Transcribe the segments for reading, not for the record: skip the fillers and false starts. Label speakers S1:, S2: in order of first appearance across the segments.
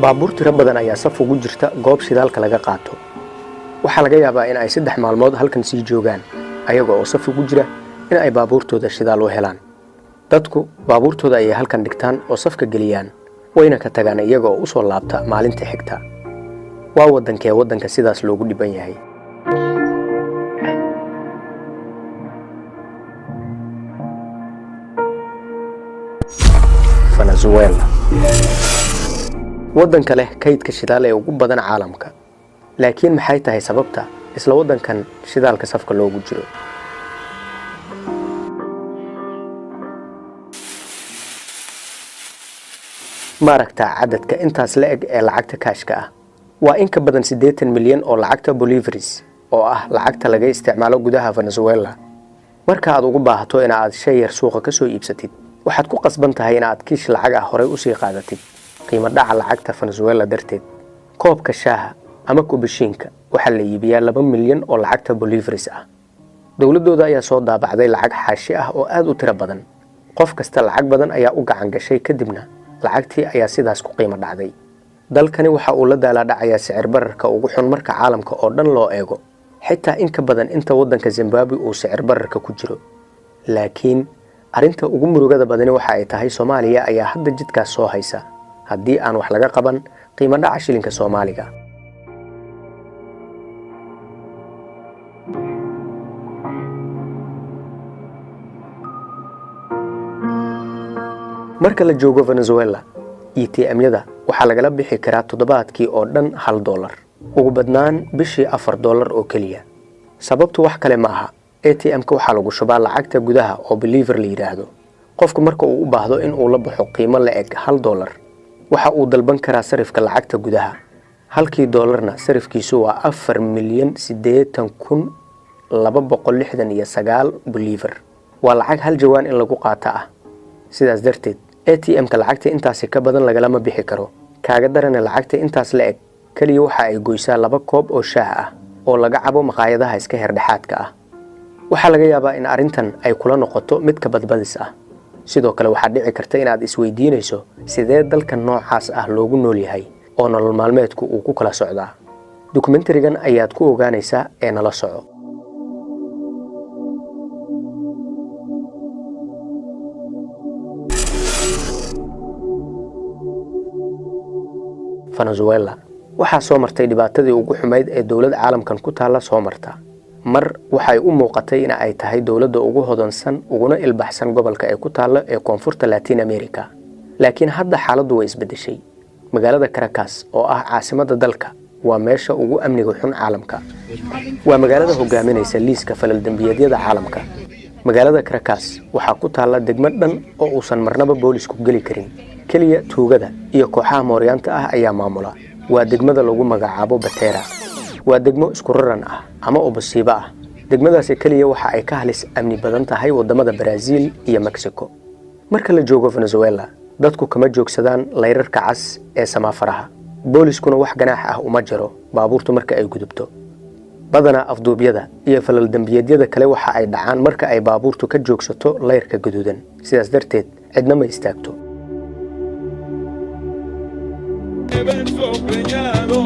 S1: Baabuur tiro badan ayaa saf ugu jirta goob shidaalka laga qaato. Waxaa laga yaabaa in ay 3 maalmood halkan sii joogaan, ayaga oo saf ugu jira in ay baabuurtooda shidaal u helaan. Dadku baabuurtooda ayay halkan dhigtaan oo safka geliyaan, wayna ka tagaan iyaga oo u soo laabta maalinta xigta. Waa waddankee waddanka sidaas loogu dhiban yahay? Venezuela, waddanka leh kaydka shidaal ee ugu badan caalamka. Laakiin maxay tahay sababta isla waddankan shidaalka safka loogu jiro? Ma aragtaa cadadka intaas la eg ee lacagta kaashka ah? Waa in ka badan 80 milyan oo lacagta bolivares, oo ah lacagta laga isticmaalo gudaha Venezuela. Marka aad ugu baahato in aad shay yar suuqa ka soo iibsatid, waxaad ku qasban tahay in aad kiish lacag ah horay usii qaadatid, qiimo dhaca lacagta Venezuela darteed. Koobka shaaha ama kubashiinka waxaa la iibiyaa 2 milyan oo lacagta bolivares ah. Dowladooda ayaa soo daabacday lacag xaashi ah oo aada u tiro badan. Qof kasta lacag badan ayaa u gacan gashay, kadibna lacagtii ayaa sidaas ku qiimo dhacday. Dalkani waxa uu la daalaa dhacayaa sicir bararka ugu xun marka caalamka oo dhan loo eego, xitaa in ka badan inta waddanka Zimbabwe uu sicir bararka ku jiro. Laakiin arrinta ugu murugada badani waxa ay tahay, Soomaaliya ayaa hadda jidkaas soo haysa haddii aan wax laga qaban qiimo dhaca shilinka Soomaaliga. Marka la joogo Venezuela, ATM-yada waxaa lagala bixi karaa toddobaadkii oo dhan $1, ugu badnaan bishii $4 oo keliya. Sababtu wax kale ma aha, ATM-ka waxaa lagu shubaa lacagta gudaha oo bolivar la yidhaahdo. Qofku marka uu u baahdo in uu la baxo qiimo la eg $1, waxa uu dalban karaa sarifka lacagta gudaha. Halkii doolarna sarifkiisu waa 4,080,269 bolivar. Waa lacag hal jawaan in lagu qaato ah. Sidaas darteed, ATM-ka lacagta intaasi ka badan lagalama bixi karo. Kaaga darana, lacagta intaas la eg keliya waxa ay goysaa laba koob oo shaah ah oo laga cabo maqaayadaha iska herdhexaadka ah. Waxaa laga yaabaa in arrintan ay kula noqoto mid ka badbadis ah. Sidoo kale, waxaa dhici karta inaad isweydiinayso sidee dalka noocaas ah loogu nool yahay oo nolol maalmeedku uu ku kala socdaa. Dokumentarigan ayaad ku ogaanaysaa ee nala soco. Venezuela waxaa soo martay dhibaatadii ugu xumayd ee dowlad caalamkan ku taalla soo marta. Mar waxay u muuqatay in ay tahay dowladda ugu hodansan uguna ilbaxsan gobolka ee ku taalla ee koonfurta Latin America, laakiin hadda xaaladdu way isbeddeshay. Magaalada Caracas, oo ah caasimadda dalka, waa meesha ugu amniga xun caalamka. Waa magaalada hogaaminaysa liiska falaldembiyeedyada caalamka. Magaalada Caracas waxaa ku taalla degmo dhan oo uusan marnaba boolisku geli karin. Keliya tuugada iyo kooxaha mooryaanta ah ayaa maamula. Waa degmada lagu magacaabo Batera. Waa degmo isku raran ah ama ubasiibo ah. Degmadaasi keliya waxa ay ka halis amni badan tahay waddamada Baraaziil iyo Mexico. Marka la joogo Venezuela, dadku kama joogsadaan layrarka cas ee samaafaraha, booliskuna wax ganaax ah uma jiro baabuurtu marka ay gudubto. Badanaa afduubyada iyo falaldembiyeedyada kale waxa ay dhacaan marka ay baabuurtu ka joogsato layrka gaduudan. Sidaas darteed, cidna ma istaagto.
S2: Verso preñado,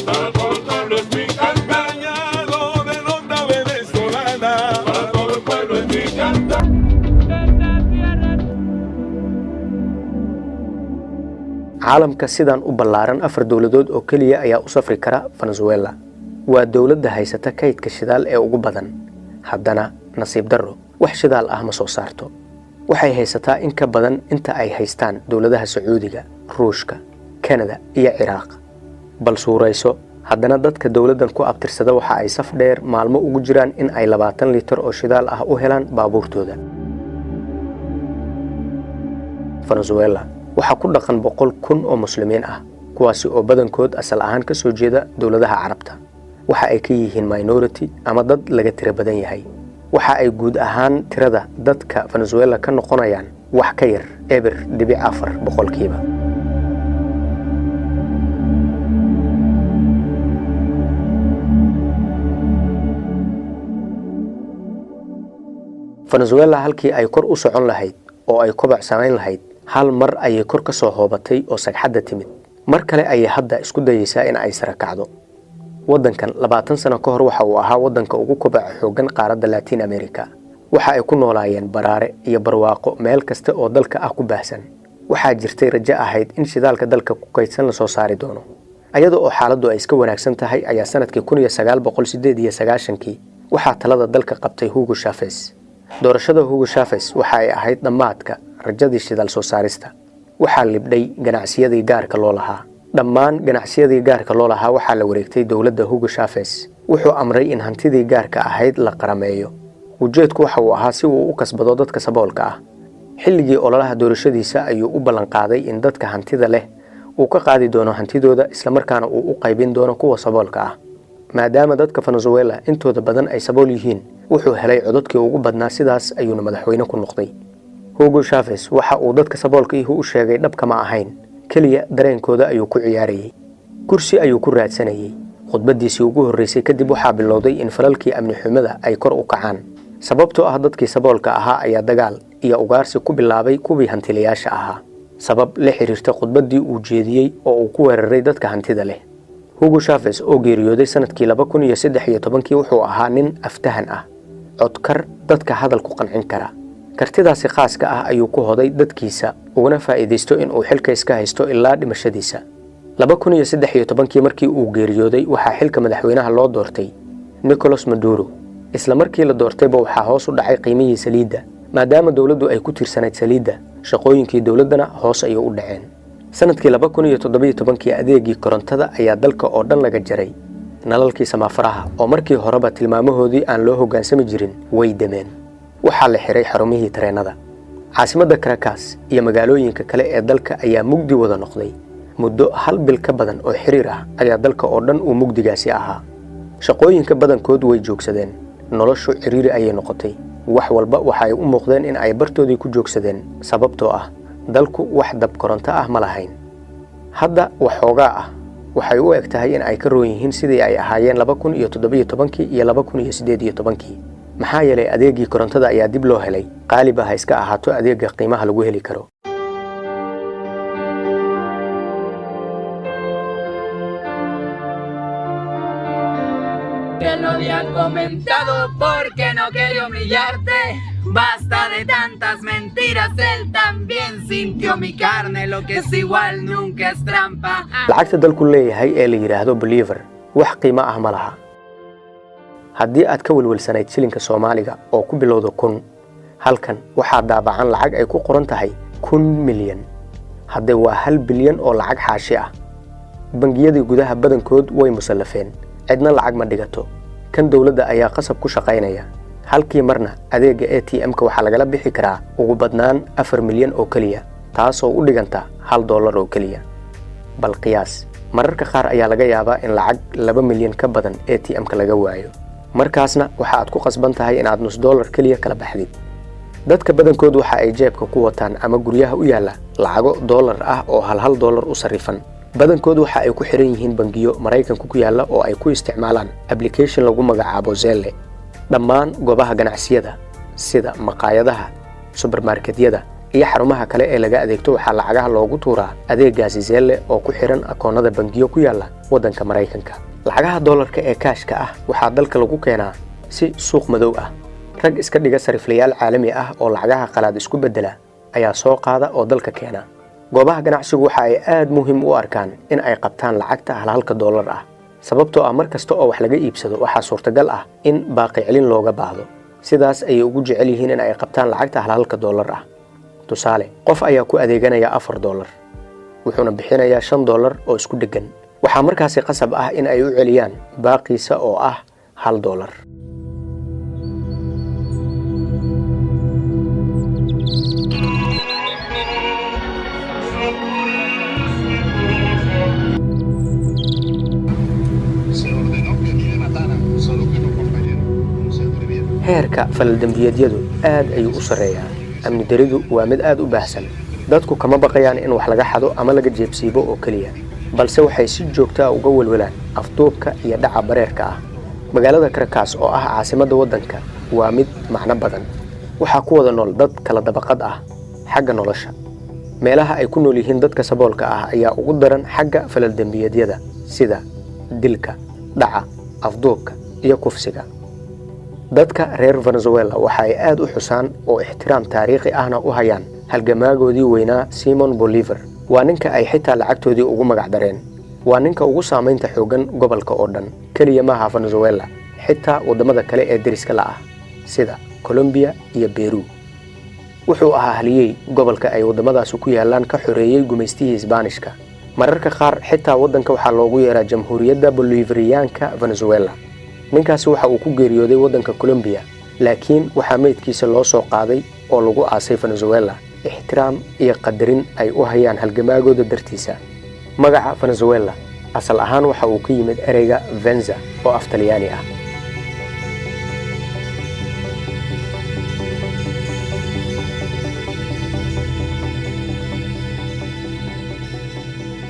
S2: para todo el pueblo es mi acompañado de nota venezolana, para todo el pueblo es mi cantar.
S1: Caalamka sidan u ballaaran, afar dowladood oo keliya ayaa u safri kara Venezuela. Waa dowladda haysata kaydka shidaal ee ugu badan, haddana nasiib darro wax shidaal ah ma soo saarto. Waxay haysataa in ka badan inta ay haystaan dowladaha Sacuudiga, Ruushka, Kanada iyo Ciraaq. Bal suurayso, haddana dadka dowladdan ku abtirsada waxa ay saf dheer maalmo ugu jiraan in ay 20 litir oo shidaal ah u helaan baabuurtooda. Venezuela waxaa ku dhaqan 100,000 oo Muslimiin ah, kuwaasi oo badankood asal ahaan ka soo jeeda dowladaha Carabta. Waxa ay ka yihiin minority ama dad laga tiro badan yahay. Waxa ay guud ahaan tirada dadka Venezuela ka noqonayaan wax ka yar 0.4%. Venezuela halkii ay kor u socon lahayd oo ay koboc samayn lahayd, Hal mar ayay kor ka soo hoobatay oo sagxadda timid. Mar kale ayay hadda isku dayeysaa in ay sara kacdo. Waddankan 20 sano ka hor waxa uu ahaa waddanka ugu kobaca xooggan qaaradda Latin America. Waxa ay ku noolaayeen baraare iyo barwaaqo meel kasta oo dalka ah ku baahsan. Waxaa jirtay rajo ahayd in shidaalka dalka ku kaydsan lasoo saari doono. Ayada oo xaaladdu ay iska wanaagsan tahay ayaa sanadkii 1998-kii waxaa talada dalka qabtay Hugo Chavez. Doorashada Hugo Chavez waxa ay ahayd dhammaadka rajadii shidaal soo saarista. Waxaa libdhay ganacsiyadii gaarka loo lahaa. Dhammaan ganacsiyadii gaarka loo lahaa waxaa la wareegtay dowladda Hugo Chavez. Wuxuu amray in hantidii gaarka ahayd la qarameeyo. Ujeedku waxa uu ahaa si uu u kasbado dadka saboolka ah. Xilligii ololaha doorashadiisa ayuu u ballanqaaday in dadka hantida leh uu ka qaadi doono hantidooda, islamarkaana uu u qaybin doono kuwa saboolka ah. Maadaama dadka Venezuela intooda badan ay sabool yihiin, wuxuu helay codadkii ugu badnaa, sidaas ayuuna madaxweyne ku noqday. Hugo Chavez waxa uu dadka saboolka ihu u sheegay dhabkama ahayn, keliya dareenkooda ayuu ku ciyaarayey, kursi ayuu ku raadsanayey. Khudbadiisii ugu horreysay kadib waxaa bilowday in falalkii amni xumada ay kor u kacaan, sababtoo ah dadkii saboolka ahaa ayaa dagaal iyo ugaarsi ku bilaabay kuwii hantilayaasha ahaa, sabab la xiriirta khudbaddii uu jeediyey oo uu ku weeraray dadka hantida leh. Hugo Chavez oo geeriyooday sanadkii 2013-kii wuxuu ahaa nin aftahan ah, codkar, dadka hadal ku qancin kara. Kartidaasi khaaska ah ayuu ku hoday dadkiisa, ugana faa'iidaysto in uu xilka iska haysto ilaa dhimashadiisa. 2013-kii markii uu geeriyooday, waxaa xilka madaxweynaha loo doortay Nicolas Maduro. Isla markii la doortayba waxaa hoos u dhacay qiimihii saliidda. Maadaama dowladdu ay ku tiirsanayd saliidda, shaqooyinkii dowladdana hoos ayay u dhaceen. Sanadkii 2017-kii adeegii korontada ayaa dalka oo dhan laga jaray. Nalalkii samaafaraha oo markii horeba tilmaamahoodii aan loo hoggaansami jirin way demeen. Waxaa la xiray xarumihii tareennada. Caasimadda Caracas iyo magaalooyinka kale ee dalka ayaa mugdi wada noqday. Muddo hal bil ka badan oo xiriir ah ayaa dalka oo dhan uu mugdigaasi ahaa. Shaqooyinka badankood way joogsadeen, noloshu ciriiri ayay noqotay. Wax walba waxa ay u muuqdeen in ay bartoodii ku joogsadeen, sababtoo ah dalku wax dab koronto ah ma lahayn. Hadda waxoogaa ah waxay u eg tahay in ay ka roon yihiin sidii ay ahaayeen 2017-kii iyo 2018-kii, maxaa yeelay adeegii korontada ayaa dib loo helay, qaaliba ha iska ahaato adeega qiimaha lagu heli karo.
S3: Te lo habían comentado porque no quería humillarte. Basta de tantas mentiras, él también sintió mi carne, lo que es igual nunca es trampa.
S1: Lacagta dalku leeyahay ee la yidhaahdo bolivar wax qiimo ah ma laha. Haddii aad ka welwelsanayd shilinka Soomaaliga oo ku bilowda 1000, halkan waxaa daabacan lacag ay ku qoran tahay 1000 milyan. Hadde waa 1 bilyan oo lacag xaashi ah. Bangiyadii gudaha badankood way musallafeen, cidna lacag ma dhigato. Kan dowladda ayaa qasab ku shaqaynaya. Halkii marna adeegga ATM-ka waxaa lagala bixi karaa ugu badnaan 4 milyan oo keliya, taasoo u dhiganta $1 oo keliya. Bal qiyaas, mararka qaar ayaa laga yaabaa in lacag 2 milyan ka badan ATM-ka laga waayo. Markaasna waxa aad ku qasban tahay inaad nus dollar keliya kala baxdid. Dadka badankood waxa ay jeebka ku wataan ama guryaha u yaalla lacago dollar ah oo hal hal dollar u sarrifan. Badankood waxa ay ku xiran yihiin bangiyo Maraykanka ku yaalla oo ay ku isticmaalaan application lagu magacaabo Zelle. Dhammaan goobaha ganacsiyada sida maqaayadaha, subermarketyada iyo xarumaha kale ee laga adeegto waxaa lacagaha loogu tuuraa adeegaasi Zelle oo ku xiran akoonnada bangiyo ku yaalla waddanka Maraykanka. Lacagaha dollarka ee kaashka ah waxaa dalka lagu keenaa si suuq madow ah. Rag iska dhiga sariflayaal caalami ah oo lacagaha qalaad isku beddela ayaa soo qaada oo dalka keena. Goobaha ganacsigu waxa ay aad muhiim u arkaan in ay qabtaan lacagta halhalka dollar ah, sababtoo ah mar kasta oo wax laga iibsado waxaa suurtagal ah in baaqi celin looga baahdo. Sidaas ayay ugu jecel yihiin in ay qabtaan lacagta halhalka dollar ah. Tusaale, qof ayaa ku adeeganaya $4, wuxuuna bixinayaa $5 oo isku dheggan. Waxaa markaasi qasab ah in ay u celiyaan baaqiisa oo ah $1.
S4: Se ordenó que a mí me mataran, solo que los compañeros no se atrevieron.
S1: Heerka faldembiyeedyadu aad ayuu u sarreeyaa. Amni daridu waa mid aad u baahsan. Dadku kama baqayaan in wax laga xado ama laga jeebsiibo oo keliya, balse waxay si joogta ah uga welwelaan afduubka iyo dhaca bareerka ah. Magaalada Caracas oo ah caasimadda waddanka waa mid macno badan. Waxaa ku wada nool dad kala dabaqad ah xagga nolosha. Meelaha ay ku nool yihiin dadka saboolka ah ayaa ugu daran xagga falaldembiyeedyada, sida dilka, dhaca, afduubka iyo kufsiga. Dadka reer Venezuela waxa ay aad u xusaan oo ixtiraam taariikhi ahna u hayaan halgamaagoodii weynaa, Simon Bolivar. Waa ninka ay xitaa lacagtoodii ugu magac dareen. Waa ninka ugu saamaynta xooggan gobolka oo dhan. Keliya maaha Venezuela, xitaa waddamada kale ee deriska la ah, sida Colombiya iyo Beru. Wuxuu ahaa haliyey gobolka ay waddamadaasi ku yaalaan ka xoreeyey gumaystihii Isbaanishka. Mararka qaar xitaa waddanka waxaa loogu yeeraa Jamhuuriyadda Bolivariyaanka Venezuela. Ninkaasi waxa uu ku geeriyooday waddanka Colombiya, laakiin waxaa meydkiisa loo soo qaaday oo lagu aasay Venezuela, ixtiraam iyo qadarin ay u hayaan halgamaagooda dartiisa. Magaca Venezuela asal ahaan waxa uu ka yimid ereyga "venza" oo af Talyaani ah.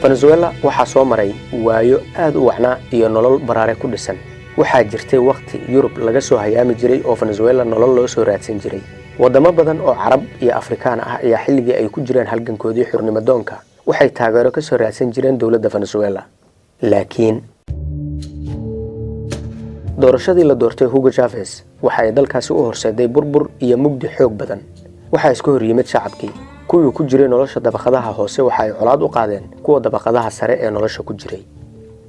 S1: Venezuela waxaa soo maray waayo aad u wacnaa iyo nolol baraare ku dhisan. Waxaa jirtay wakhti Yurub laga soo hayaami jiray oo Venezuela nolol loo soo raadsan jiray. Waddamo badan oo Carab iyo Afrikaan ah ayaa xilligii ay ku jireen halgankoodii xurnimadoonka waxay taageero ka soo raadsan jireen dowladda Venezuela. Laakiin doorashadii la doortay Hugo Chavez waxa ay dalkaasi u horseeday burbur iyo mugdi xoog badan. Waxaa iska hor yimid shacabkii. Kuwii ku jiray nolosha dabaqadaha hoose waxa ay colaad u qaadeen kuwa dabaqadaha sare ee nolosha ku jiray.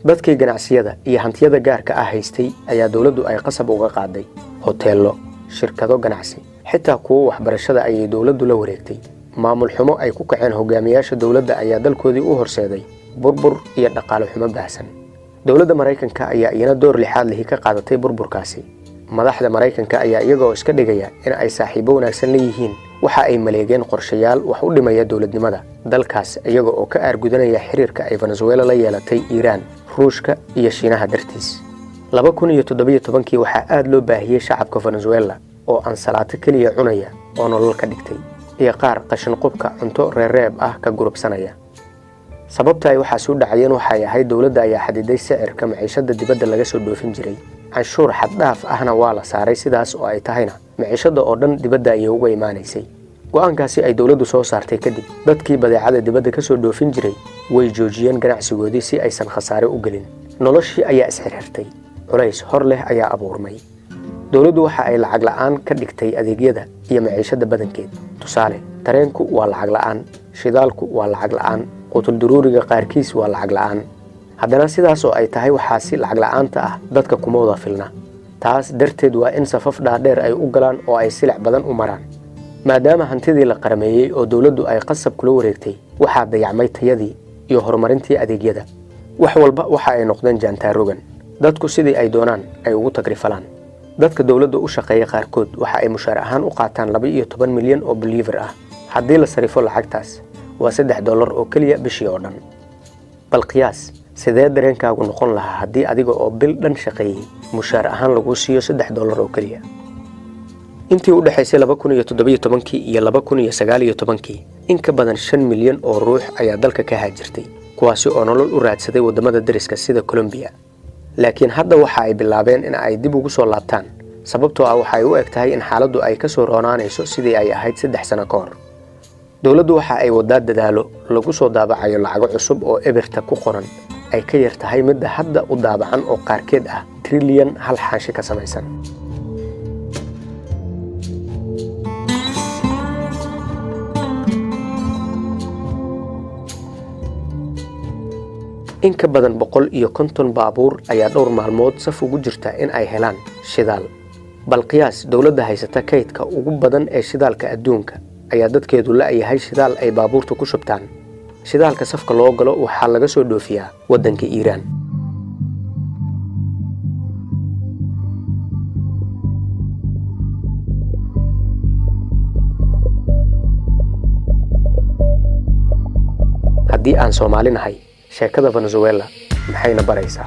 S1: Dadkii ganacsiyada iyo hantiyada gaarka ah haystay ayaa dowladdu ay qasab uga qaaday. Hoteello, shirkado ganacsi, xitaa kuwo waxbarashada ayay dowladdu la wareegtay. Maamul xumo ay ku kaceen hogaamiyaasha dowladda ayaa dalkoodii u horseeday burbur iyo dhaqaale xumo baahsan. Dowladda Maraykanka ayaa iyana door lixaad lihi ka qaadatay burburkaasi. Madaxda Maraykanka ayaa iyagoo iska dhigaya in ay saaxiibo wanaagsan leeyihiin waxa ay maleegeen qorshayaal wax u dhimaya dowladnimada dalkaas, iyaga oo ka aargudanaya xiriirka ay Venezuela la yeelatay Iiraan, Ruushka iyo Shiinaha dartiis. 2017-kii waxaa aad loo baahiyey shacabka Venezuela oo ansalaato keliya cunaya oo nolol ka dhigtay, iyo qaar qashin qubka cunto reerreeb ah ka gurubsanaya. Sababta ay waxaasi u dhacayeen waxay ahayd dowladda ayaa xadiday sicirka maciishada dibadda laga soo dhoofin jiray, canshuur xaddhaaf ahna waa la saaray. Sidaas oo ay tahayna, maciishada oo dhan dibadda ayay uga imaanaysay. Go'aankaasi ay dowladdu soo saartay kadib, dadkii badeecada dibadda ka soo dhoofin jiray way joojiyeen ganacsigoodii si aysan khasaare u gelin. Noloshii ayaa isxirxirtay, culays hor leh ayaa abuurmay. Dowladdu waxa ay lacag la'aan ka dhigtay adeegyada iyo maciishada badankeed. Tusaale, tareenku waa lacag la'aan, shidaalku waa lacag la'aan, quutulduruuriga qaarkiis waa lacag la'aan. Haddana sidaas oo ay tahay, waxaasi lacag la'aanta ah dadka kuma wada filna. Taas darteed waa in safaf dhaadheer ay u galaan oo ay silic badan u maraan. Maadaama hantidii la qarameeyey oo dowladdu ay qasab kula wareegtay, waxaa dayacmay tayadii iyo horumarintii adeegyada. Wax walba waxa ay noqdeen jaantaarogan, dadku sidii ay doonaan ay ugu tagrifalaan. Dadka dowladda u shaqeeya qaarkood waxa ay mushaar ahaan u qaataan 12 milyan oo bolivar ah. Haddii la sarifo lacagtaas, waa $3 oo keliya bishii oo dhan. Bal qiyaas, sidee dareenkaagu noqon lahaa haddii adiga oo bil dhan shaqeeyey mushaar ahaan laguu siiyo $3 oo keliya? Intii u dhexaysay 2017-kii iyo 2019-kii, in ka badan 5 milyan oo ruux ayaa dalka ka haajirtay, kuwaasi oo nolol u raadsaday waddamada deriska sida Colombiya. Laakiin hadda waxa ay bilaabeen in ay dib ugu soo laabtaan, sababtoo ah waxa ay u eg tahay in xaaladdu ay ka soo roonaanayso sidii ay ahayd 3 sano ka hor. Dowladdu waxa ay wadaa dadaalo lagu soo daabacayo lacago cusub oo ebirta ku qoran ay ka yar tahay midda hadda u daabacan, oo qaarkeed ah trilyan hal xaashi ka samaysan. In ka badan 150 baabuur ayaa dhowr maalmood saf ugu jirta in ay helaan shidaal. Bal qiyaas, dowladda haysata kaydka ugu badan ee shidaalka adduunka ayaa dadkeedu la'yahay shidaal ay baabuurta ku shubtaan. Shidaalka safka loo galo waxaa laga soo dhoofiyaa waddanka Iiraan. Haddii aan Soomaali nahay, sheekada Venezuela maxayna baraysaa?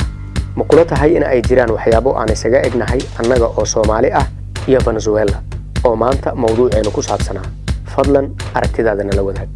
S1: Ma kula tahay in ay jiraan waxyaabo aan isaga egnahay annaga oo Soomaali ah iyo Venezuela oo maanta mawduuceenu ku saabsanaa? Fadlan aragtidaada nala wadaag.